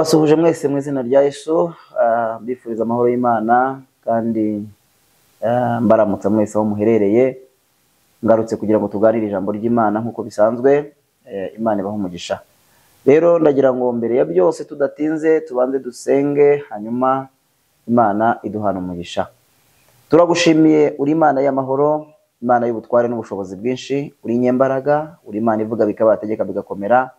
Ndabasuhuje mwese mu izina rya Yesu, mbifuriza amahoro y'Imana kandi mbaramutsa mwese aho muherereye. Ngarutse kugira ngo tuganire ijambo ry'Imana nk'uko bisanzwe. Imana ibahe umugisha. Rero ndagira ngo mbere ya byose tudatinze tubanze dusenge, hanyuma Imana iduhana umugisha. Turagushimiye, uri Imana y'amahoro, Imana y'ubutware n'ubushobozi bwinshi, uri inyembaraga, uri Imana ivuga bikaba, yategeka bigakomera.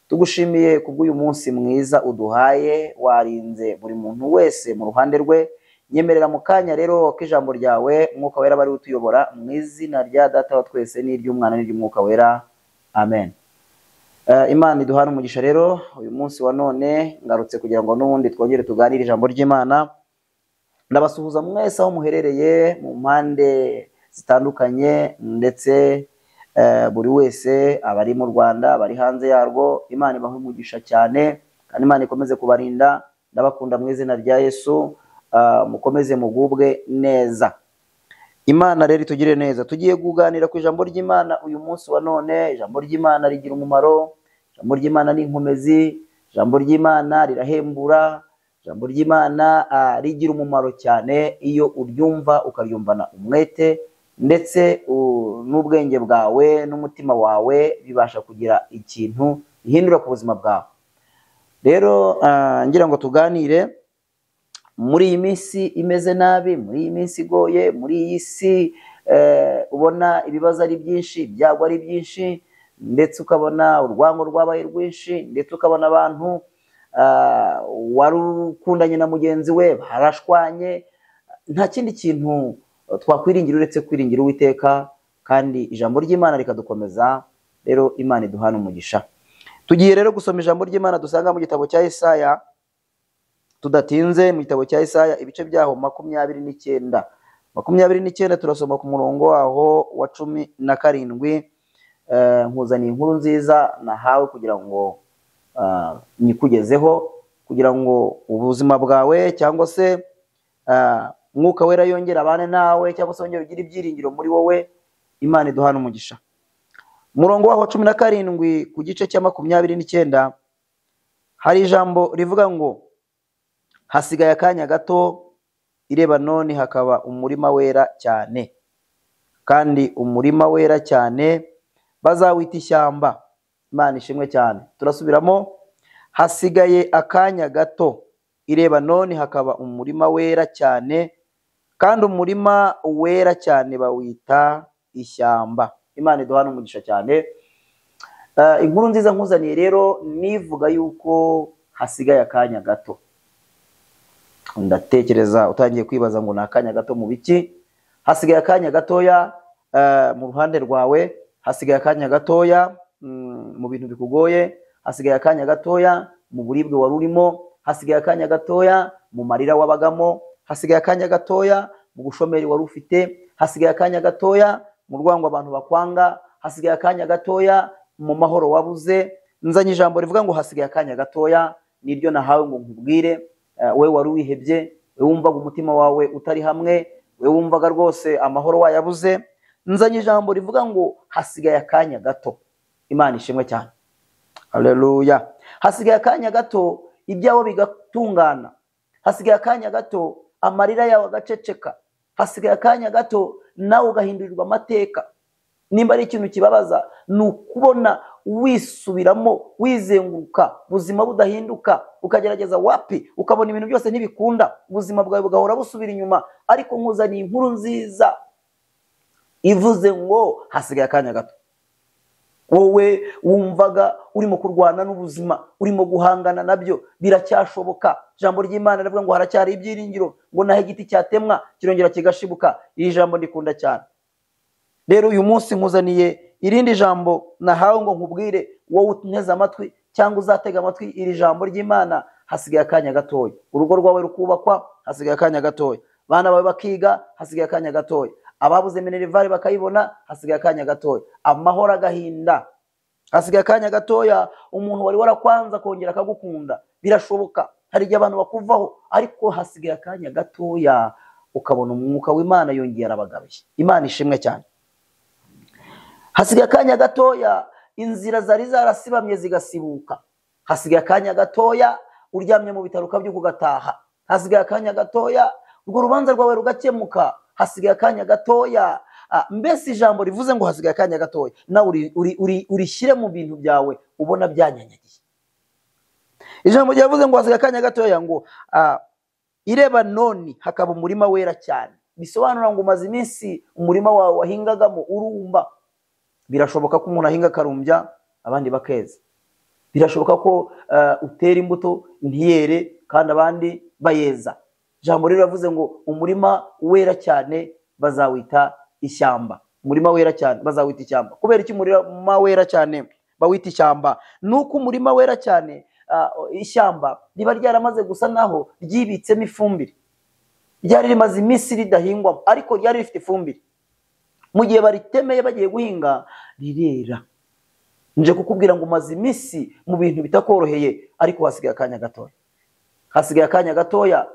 Tugushimiye kubw'uyu munsi mwiza uduhaye, warinze buri muntu wese mu ruhande rwe. Nyemerera mu kanya rero ko ijambo ryawe Umwuka Wera bari utuyobora, mu izina rya Data wa twese n'iry'Umwana n'iry'Umwuka Wera, amen. Imana iduhane umugisha. Rero uyu munsi wa none ngarutse kugira ngo n'ubundi twongere tuganire ijambo ry'Imana. Ndabasuhuza mwese aho muherereye mu mpande zitandukanye, ndetse buri wese abari mu Rwanda, abari hanze yarwo, Imana ibahe umugisha cyane kandi Imana ikomeze kubarinda. Ndabakunda mu izina rya Yesu, mukomeze mugubwe neza. Imana rero itugirire neza. Tugiye kuganira ku ijambo ry'Imana uyu munsi wa none. Ijambo ry'Imana rigira umumaro, ijambo ry'Imana ni inkomezi, ijambo ry'Imana rirahembura, ijambo ry'Imana rigira umumaro cyane iyo uryumva ukaryumvana umwete, ndetse n'ubwenge bwawe n'umutima wawe bibasha kugira ikintu bihindura ku buzima bwawe. Rero ngira ngo tuganire muri iyi minsi imeze nabi, muri iyi minsi igoye, muri iyi si ubona ibibazo ari byinshi, ibyago ari byinshi, ndetse ukabona urwango rwabaye rwinshi, ndetse ukabona abantu wari ukundanye na mugenzi we barashwanye. Nta kindi kintu twakwiringira uretse kwiringira Uwiteka, kandi ijambo ry'Imana rikadukomeza. Rero Imana iduhana umugisha. Tugiye rero gusoma ijambo ry'Imana dusanga mu gitabo cya Yesaya. Tudatinze, mu gitabo cya Yesaya ibice byaho 29, 29, turasoma ku murongo waho wa 17. Nkuzaniye inkuru nziza nahawe kugira ngo nyikugezeho, kugira ngo ubuzima bwawe cyangwa se Umwuka Wera yongere abane nawe, cyangwa se wongere ugire ibyiringiro muri wowe. Imana iduhana umugisha. Umurongo waho 17 ku gice cya 29, hari ijambo rivuga ngo: hasigaye akanya gato i Lebanoni hakaba umurima wera cyane, kandi umurima wera cyane bazawita ishyamba. Imana ishimwe cyane. Turasubiramo: hasigaye akanya gato i Lebanoni hakaba umurima wera cyane, kandi umurima wera cyane bawita ishyamba. Imana iduhana umugisha cyane. Inkuru nziza nkuzaniye rero nivuga yuko hasigaye akanya gato. Ndatekereza utangiye kwibaza ngo ni akanya gato mu biki? Hasigaye akanya gatoya mu ruhande rwawe, hasigaye akanya gatoya mu bintu bikugoye, hasigaye akanya gatoya mu buribwe wari urimo, hasigaye akanya gatoya mu marira wabagamo, hasigaye akanya gatoya mu bushomeri wari ufite, hasigaye akanya gatoya mu rwango abantu bakwanga, hasigaye akanya gatoya mu mahoro wabuze. Nzanye ijambo rivuga ngo hasigaye akanya gatoya, niryo nahawe ngo nkubwire. We wari wihebye, we wumvaga umutima wawe utari hamwe, we wumvaga rwose amahoro wayabuze, nzanye ijambo rivuga ngo hasigaye akanya gato. Imana ishimwe cyane, haleluya. Hasigaye akanya gato ibyawe bigatungana, hasigaye akanya gato amarira yawe agaceceka, hasigaye akanya gato nawe ugahindurirwa amateka. Nimba ari ikintu kibabaza ni ukubona wisubiramo, wizenguruka, ubuzima budahinduka, ukagerageza wapi, ukabona ibintu byose ntibikunda, ubuzima bwawe bugahora busubira inyuma. Ariko nkuzaniye inkuru nziza ivuze ngo hasigaye akanya gato. Wowe wumvaga urimo kurwana n'ubuzima, urimo guhangana nabyo, biracyashoboka. Ijambo ry'Imana rivuga ngo haracyari ibyiringiro, ngo naho igiti cyatemwa kirongera kigashibuka. Iri jambo ndikunda cyane. Rero uyu munsi nkuzaniye irindi jambo nahawe ngo nkubwire, wowe unteze amatwi cyangwa uzatega amatwi iri jambo ry'Imana. Hasigaye akanya gatoya urugo rwawe rukubakwa, hasigaye akanya gatoya abana bawe bakiga, hasigaye akanya gatoya ababuze minerivare bakayibona, hasigaye akanya gatoya amahoro agahinda, hasigaye akanya gatoya umuntu wari warakwanza kongera akagukunda. Birashoboka, hari igihe abantu bakuvaho, ariko hasigaye akanya gatoya ukabona Umwuka w'Imana yongera abagaruye. Imana ishimwe cyane. Hasigaye akanya gatoya inzira zari zarasibamye zigasibuka, hasigaye akanya gatoya uryamye mu bitaro ukabyuka ugataha. Hasigaye akanya gatoya urwo rubanza rwawe rugakemuka. Hasigaye akanya gatoya. Mbese ijambo rivuze ngo hasigaye akanya gatoya, nawe urishyire mu bintu byawe ubona byanyanyagiye. Ijambo ryavuze ngo hasigaye akanya gatoya ngo i Lebanoni hakaba umurima wera cyane. Bisobanura ngo umaze iminsi umurima wawe wahingagamo urumba. Birashoboka ko umuntu ahinga akarumbya abandi bakeza. Birashoboka ko utera imbuto ntiyere kandi abandi bayeza. Ijambo rero riravuze ngo umurima wera cyane bazawita ishyamba. Umurima wera cyane bazawita ishyamba. Kubera iki umurima wera cyane bawita ishyamba? Nuko umurima wera cyane ishyamba riba ryaramaze gusa naho ryibitsemo ifumbire. Ryari rimaze iminsi ridahingwamo ariko ryari rifite ifumbire. Mu gihe baritemeye bagiye guhinga rirera. Nje kukubwira ngo umaze iminsi mu bintu bitakoroheye ariko hasigaye akanya gatoya. Hasigaye akanya gatoya,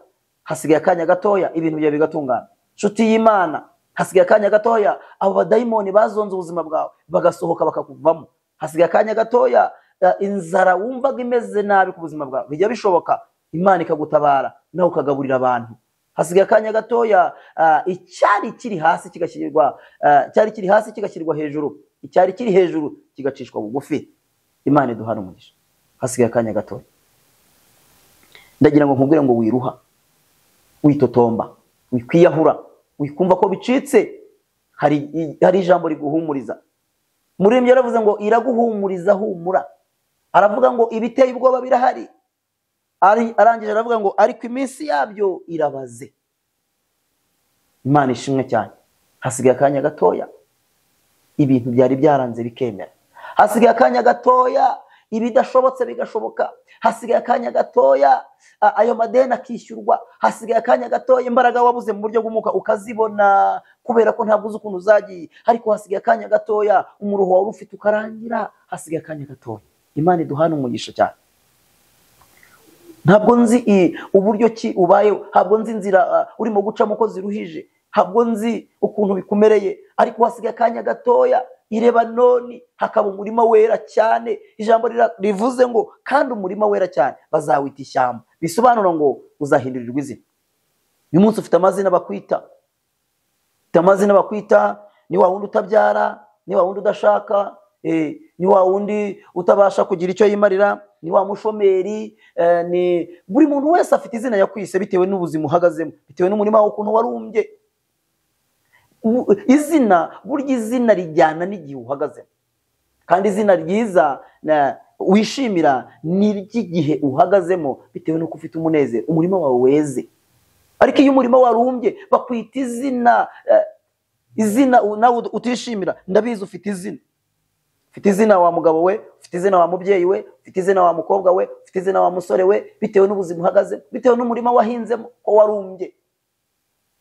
hasigaye akanya gatoya ibintu byawe bigatungana. Nshuti y'Imana, hasigaye akanya gatoya abo badayimoni bazonze ubuzima bwawe bagasohoka bakakuvamo. Hasigaye akanya gatoya inzara wumvaga imeze nabi ku buzima bwawe bijya bishoboka Imana ikagutabara nawe ukagaburira abantu. Hasigaye akanya gatoya icyari kiri hasi kigashyirwa cyari kiri hasi kigashyirwa hejuru, icyari kiri hejuru kigacishwa bugufi. Imana iduhana umugisha. Hasigaye akanya gatoya. Ndagira ngo nkubwire ngo wiruha, witotomba, wikwiyahura, wikumva ko bicitse. Hari ijambo riguhumuriza. Muririmbyi yaravuze ngo iraguhumuriza humura. Aravuga ngo ibiteye ubwoba birahari. Arangije aravuga ngo ariko iminsi yabyo irabaze. Imana ishimwe cyane. Hasigaye akanya gatoya ibintu byari byaranze bikemera. Hasigaye akanya gatoya ibidashobotse bigashoboka. Hasigaye akanya gatoya ayo madeni akishyurwa. Hasigaye akanya gatoya imbaraga wabuze mu buryo bw'umwuka ukazibona kubera ko ntabwo uzi ukuntu uzagiye. Ariko hasigaye akanya gatoya umuruho wawe ufite ukarangira. Hasigaye akanya gatoya. Imana iduhana umugisha cyane. Ntabwo nzi uburyo ki ubaye, ntabwo nzi inzira urimo gucamo ko ziruhije, ntabwo nzi ukuntu bikumereye, ariko hasigaye akanya gatoya i Lebanoni hakaba umurima wera cyane. Ijambo rivuze ngo kandi umurima wera cyane bazawita ishyamba. Bisobanura ngo uzahindurirwa izina. Uyu munsi ufite amazina bakwita. Ufite amazina bakwita, ni wa wundi utabyara, ni wa wundi udashaka, ni wa wundi utabasha kugira icyo yimarira, ni wa mushomeri, ni buri muntu wese afite izina yakwise bitewe n'ubuzima uhagazemo, bitewe n'umurima ukuntu warumbye. Izina, burya izina rijyana n'igihe uhagazemo. Kandi izina ryiza wishimira ni iry'igihe uhagazemo bitewe n'uko ufite umunezero, umurima wawe weze. Ariko iyo umurima warumbye bakwita izina, izina nawe utishimira. Ndabizi ufite izina. Ufite izina wa mugabo we, ufite izina wa mubyeyi we, ufite izina wa mukobwa we, ufite izina wa musore we, bitewe n'ubuzima uhagaze, bitewe n'umurima wahinzemo ko warumbye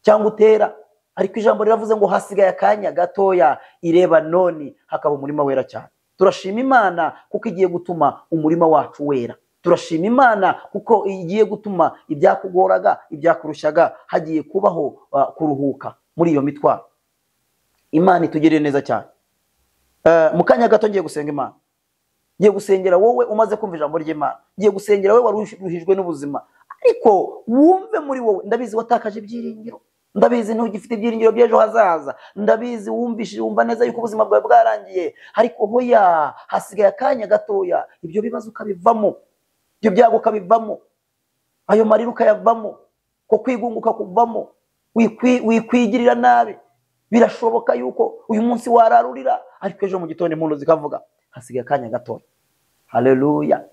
cyangwa utera. Ariko ijambo riravuze ngo hasigaye akanya gatoya i Lebanoni hakaba umurima wera cyane. Turashima Imana kuko igiye gutuma umurima wacu wera. Turashima Imana kuko igiye gutuma ibyakugoraga, ibyakurushaga hagiye kubaho kuruhuka muri iyo mitwaro. Imana itugirire neza cyane. Mu kanya gato ngiye gusenga Imana. Ngiye gusengera wowe umaze kumva ijambo ry'Imana. Ngiye gusengera wowe waruhijwe n'ubuzima. Ariko wumve muri wowe, ndabizi watakaje ibyiringiro. Ndabizi ntugifite ibyiringiro by'ejo hazaza. Ndabizi wumvishije wumva neza yuko ubuzima bwawe bwarangiye. Ariko hoya hasigaye akanya gatoya ibyo bibazo ukabivamo, ibyo byago ukabivamo, ayo marira ukayavamo, ko kwigunguka kuvamo, wikwigirira nabi. Birashoboka yuko uyu munsi wararurira ariko ejo mu gitondo impundu zikavuga. Hasigaye akanya gatoya. Haleluya.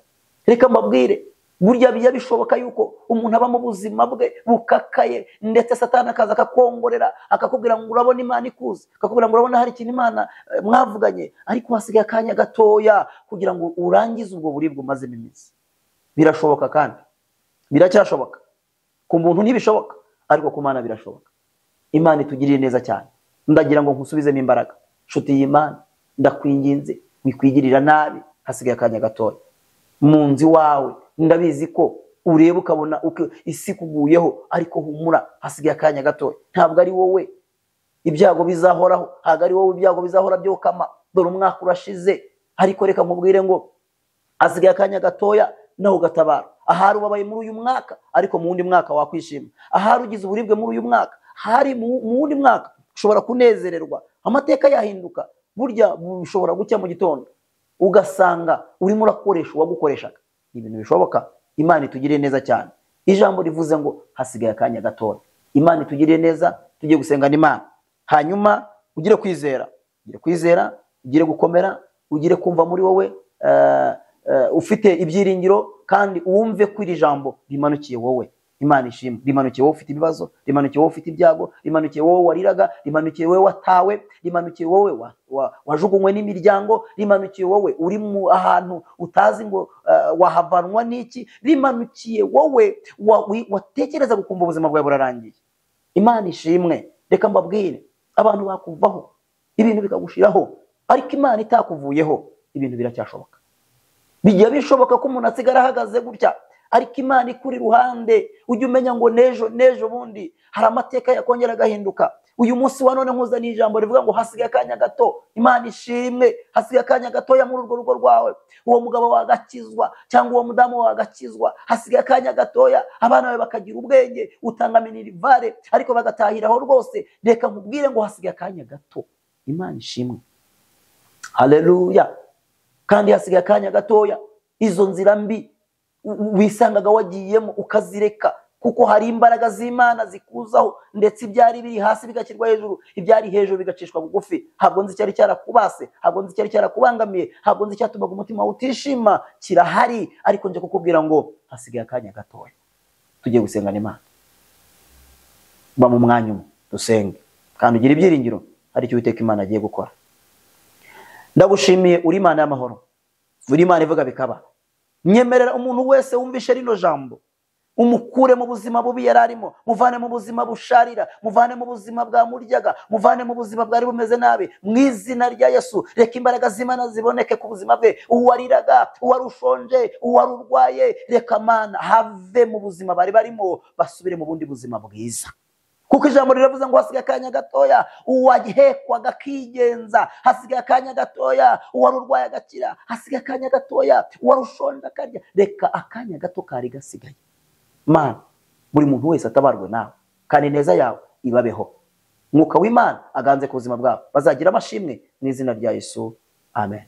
Reka mbabwire, burya bijya bishoboka yuko umuntu aba mu buzima bwe bukakaye, ndetse Satani akaza akakongorera akakubwira ngo urabona Imana ikuze, akakubwira ngo urabona hari ikintu Imana mwavuganye, ariko hasigaye akanya gatoya kugira ngo urangize ubwo buribwe umazemo iminsi. Birashoboka kandi biracyashoboka. Ku muntu ntibishoboka, ariko ku Mana birashoboka. Imana itugirire neza cyane. Ndagira ngo nkusubizemo imbaraga. Nshuti y'Imana, ndakwinginze wikwigirira nabi, hasigaye akanya gatoya. Mu nzu wawe ndabizi ko ureba ukabona isi kuguyeho, ariko humura, hasigaye akanya gatoya. Ntabwo ari wowe ibyago bizahoraho, ntabwo ari wowe ibyago bizahora byokama. Dore umwaka urashize, ariko reka nkubwire ngo hasigaye akanya gatoya. nawe ugatabara. Ahari ubabaye muri uyu mwaka, ariko mu wundi mwaka wakwishima. Ahari ugize uburibwe muri uyu mwaka, hari mu wundi mwaka ushobora kunezererwa. Amateka yahinduka, burya ushobora gucya mu gitondo ugasanga urimo urakoresha uwagukoreshaga. Ibintu bishoboka. Imana itugiriye neza cyane. Ijambo rivuze ngo hasigaye akanya gatoya. Imana itugiriye neza, tugiye gusengana Imana. Hanyuma ugire kwizera, ugire kwizera, ugire gukomera, ugire kumva muri wowe ufite ibyiringiro, kandi wumve ko iri jambo rimanukiye wowe. Imana ishimwe. Rimanukiye wowe ufite ibibazo, rimanukiye wowe ufite ibyago, rimanukiye wowe wariraga, rimanukiye wowe watawe, rimanukiye wowe wajugunywe n'imiryango, rimanukiye wowe uri mu ahantu utazi ngo wahavanwa n'iki, rimanukiye wowe watekereza gukumva ubuzima bwawe burarangiye. Imana ishimwe. Reka mbabwire, abantu bakuvaho ibintu bikagushiraho, ariko Imana itakuvuyeho ibintu biracyashoboka. Bijya bishoboka ko umuntu asigara ahagaze gutya, ariko Imana ikuri ruhande. Ujye umenya ngo nejo nejo bundi hari amateka yakongera agahinduka. Uyu munsi wa none nkuzaniye ijambo rivuga ngo hasigaye akanya gato. Imana ishimwe. Hasigaye akanya gatoya muri urwo rugo rwawe, uwo mugabo wagakizwa cyangwa uwo mudamu wagakizwa. Hasigaye akanya gatoya abana bawe bakagira ubwenge, utanga minirivare ariko bagatahiraho rwose. Reka nkubwire ngo hasigaye akanya gato. Imana ishimwe. Haleluya. Kandi hasigaye akanya gatoya izo nzira mbi wisangaga wagiyemo ukazireka, kuko hari imbaraga z'Imana zikuzaho, ndetse ibyari biri hasi bigashyirwa hejuru, ibyari hejuru bigacishwa bugufi. Ntabwo nzi icyari cyarakubase, ntabwo nzi icyari cyarakubangamiye, ntabwo nzi icyatumaga umutima wawe utishima, kirahari. Ariko nje kukubwira ngo hasigaye akanya gatoya. Tugiye gusengana Imana. Ba mu mwanya umwe dusenge, kandi ugire ibyiringiro hari icyo Uwiteka Imana agiye gukora. Ndagushimiye, uri Imana y'amahoro, uri Imana ivuga bikaba. Nyemerera umuntu wese wumvishe rino jambo, umukure mu buzima bubi yari arimo, muvane mu buzima busharira, muvane mu buzima bwa muryaga, muvane mu buzima bwari bumeze nabi, mu izina rya Yesu. Reka imbaraga z'Imana ziboneke ku buzima bwe. Uwariraga, uwari ushonje, uwari urwaye, reka Mana have mu buzima bari barimo, basubire mu bundi buzima bwiza. Kuko ijambo riravuze ngo hasigaye akanya gatoya uwahekwaga akigenza, hasigaye akanya gatoya uwari urwaye agakira, hasigaye akanya gatoya uwari ushonje akarya. Reka akanya gato kari gasigaye, Mana buri muntu wese atabarwe nawe, kandi neza yawe ibabeho. Mwuka w'Imana aganze ku buzima bwabo, bazagira amashimwe mu izina rya Yesu. Amen.